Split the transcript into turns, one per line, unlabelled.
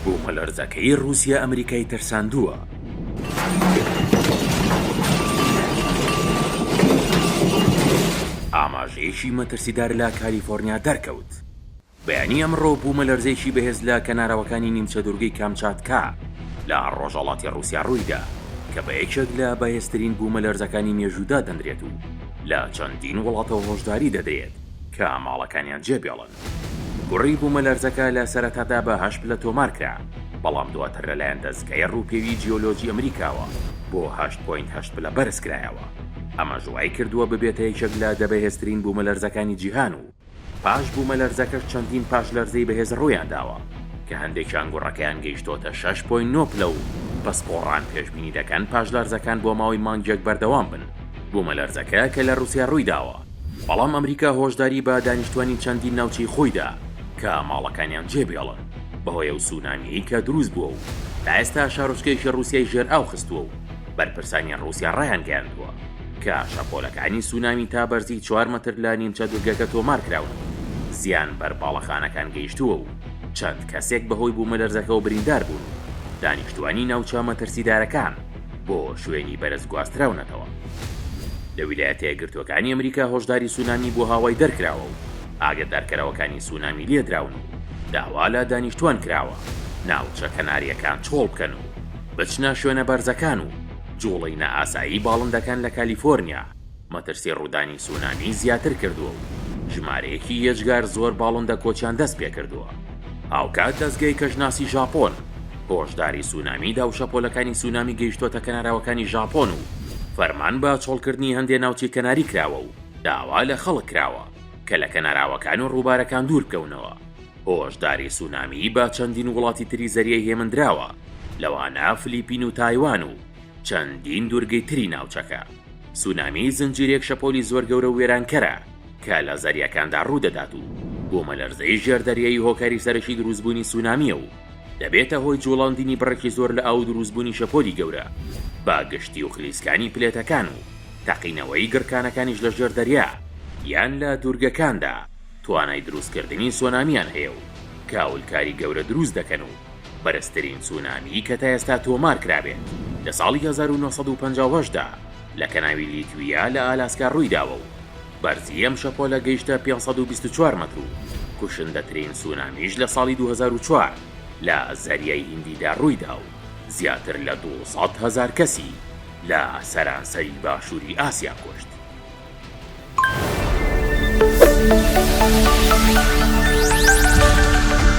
بوومەلەرزەکەی ڕووسیا ئەمریکای ترساندووە. ئاماژەیەکی مەترسیدار لە کالیفۆرنیا دەرکەوت. بەیانی ئەمڕۆ بوومەلەرزەیەکی بەهێز لە کەناراوەکانی نیمچە دوورگەی کامچاتکا لە ڕۆژهەڵاتی ڕووسیا ڕوویدا، کە بە یەکێک لە بەهێزترین بوومەلەرزەکانی مێژوو دادەنرێت و لە چەندین وڵاتەوە هۆشداری دەدرێت کە ماڵەکانیان جێبێڵن. گوڕی بوومەلەرزەکە لە سەرەتادا بە هەشت پلە تۆمارکرا، بەڵام دواتر لەلایەن دەزگای ڕووپێوی جیۆلۆجی ئەمریکاوە بۆ 8.8 پلە بەرزکرایەوە، ئەمەش وایکردووە ببێتە یەکێک لە دە بەهێزترین بوومەلەرزەکانی جیهان و پاش بوومەلەرزەکەش چەندین پاشلەرزەی بەهێز ڕوویانداوە کە هەندێکیان گوڕەکەیان گەیشتۆتە 6.9 پلە و پسپۆڕان پێشبینی دەکەن پاشلەرزەکان بۆ ماوەی مانگێک بەردەوام بن. بوومەلەرزەکە کە لە ڕووسیا ڕوویداوە، بەڵام ئەمریکا هۆشداری بە دانیشتوانی چەندین ناوچەی خۆی دا کە ماڵەکانیان جێبێڵن بەهۆی ئەو سونامییەی کە دروست بووە و تا ئێستا شارۆچکەیەکی ڕووسیای ژێر ئاو خستووە و بەرپرسانی ڕووسیا ڕایانگەیاندووە کە شەپۆلەکانی سونامی تا بەرزی چوار مەتر لە نیمچە دورگەکە تۆمارکراون و زیان بەر باڵەخانەکان گەیشتووە و چەند کەسێک بەهۆی بوومەلەرزەکەوە بریندار بوون و دانیشتوانی ناوچە مەترسیدارەکان بۆ شوێنی بەرز گواستراونەتەوە. لە ویلایەتە یەکگرتووەکانی ئەمریکا هۆشداری سونامی بۆ هاوای دەرکراوە و ئاگەدارکەرەوەکانی سونامی لێدراون و داوا لە دانیشتوان کراوە ناوچە کەنارییەکان چۆڵ بکەن و بچنە شوێنە بەرزەکان و جوڵەی نائاسایی باڵندەکان لە کالیفۆرنیا مەترسی ڕوودانی سونامی زیاتر کردووە و ژمارەیەکی یەجگار زۆر باڵندە کۆچیان دەست پێکردووە. هاوکات دەزگای کەشناسی ژاپۆن هۆشداری سونامی دا و شەپۆلەکانی سونامی گەیشتۆتە کەناراوەکانی ژاپۆن و فەرمان بە چۆڵکردنی هەندێ ناوچەی کەناری کراوە و داوا لە خەڵک کراوە کە لە کەناراوەکان و ڕووبارەکان دوور بکەونەوە. هۆشداری سونامی بە چەندین وڵاتی تری زەریای هێمن دراوە لەوانە فلیپین و تایوان و چەندین دوورگەی تری ناوچەکە. سونامی زنجیرەیەک شەپۆلی زۆر گەورە و وێرانکەرە کە لە زەریاکاندا ڕوودەدات و بوومەلەرزەی ژێردەریایی هۆکاری سەرەکی دروستبوونی سونامییە و دەبێتە هۆی جوڵاندنی بڕێکی زۆر لە ئاو و دروستبوونی شەپۆلی گەورە بە گشتی و خلیسکانی پلێتەکان و تەقینەوەی گڕکانەکانیش لە ژێر دەریا یان لە دوورگەکاندا توانای دروستکردنی سۆنامیان هەیە و کاولکاری گەورە دروست دەکەن و بەرزترین سونامی کە تا ئێستا تۆمار کرابێت لە ساڵی 1958 دا لە کەناوی لیتویا لە ئالاسکا ڕوویداوە و بەرزی ئەم شەپۆلە گەیشتە 524 مەتر و کوشندەترین سونامیش لە ساڵی 2004 لە زەریای هیندیدا ڕوویدا و زیاتر لە 200 هەزار کەسی لە سەرانسەری باشووری ئاسیا کوشت.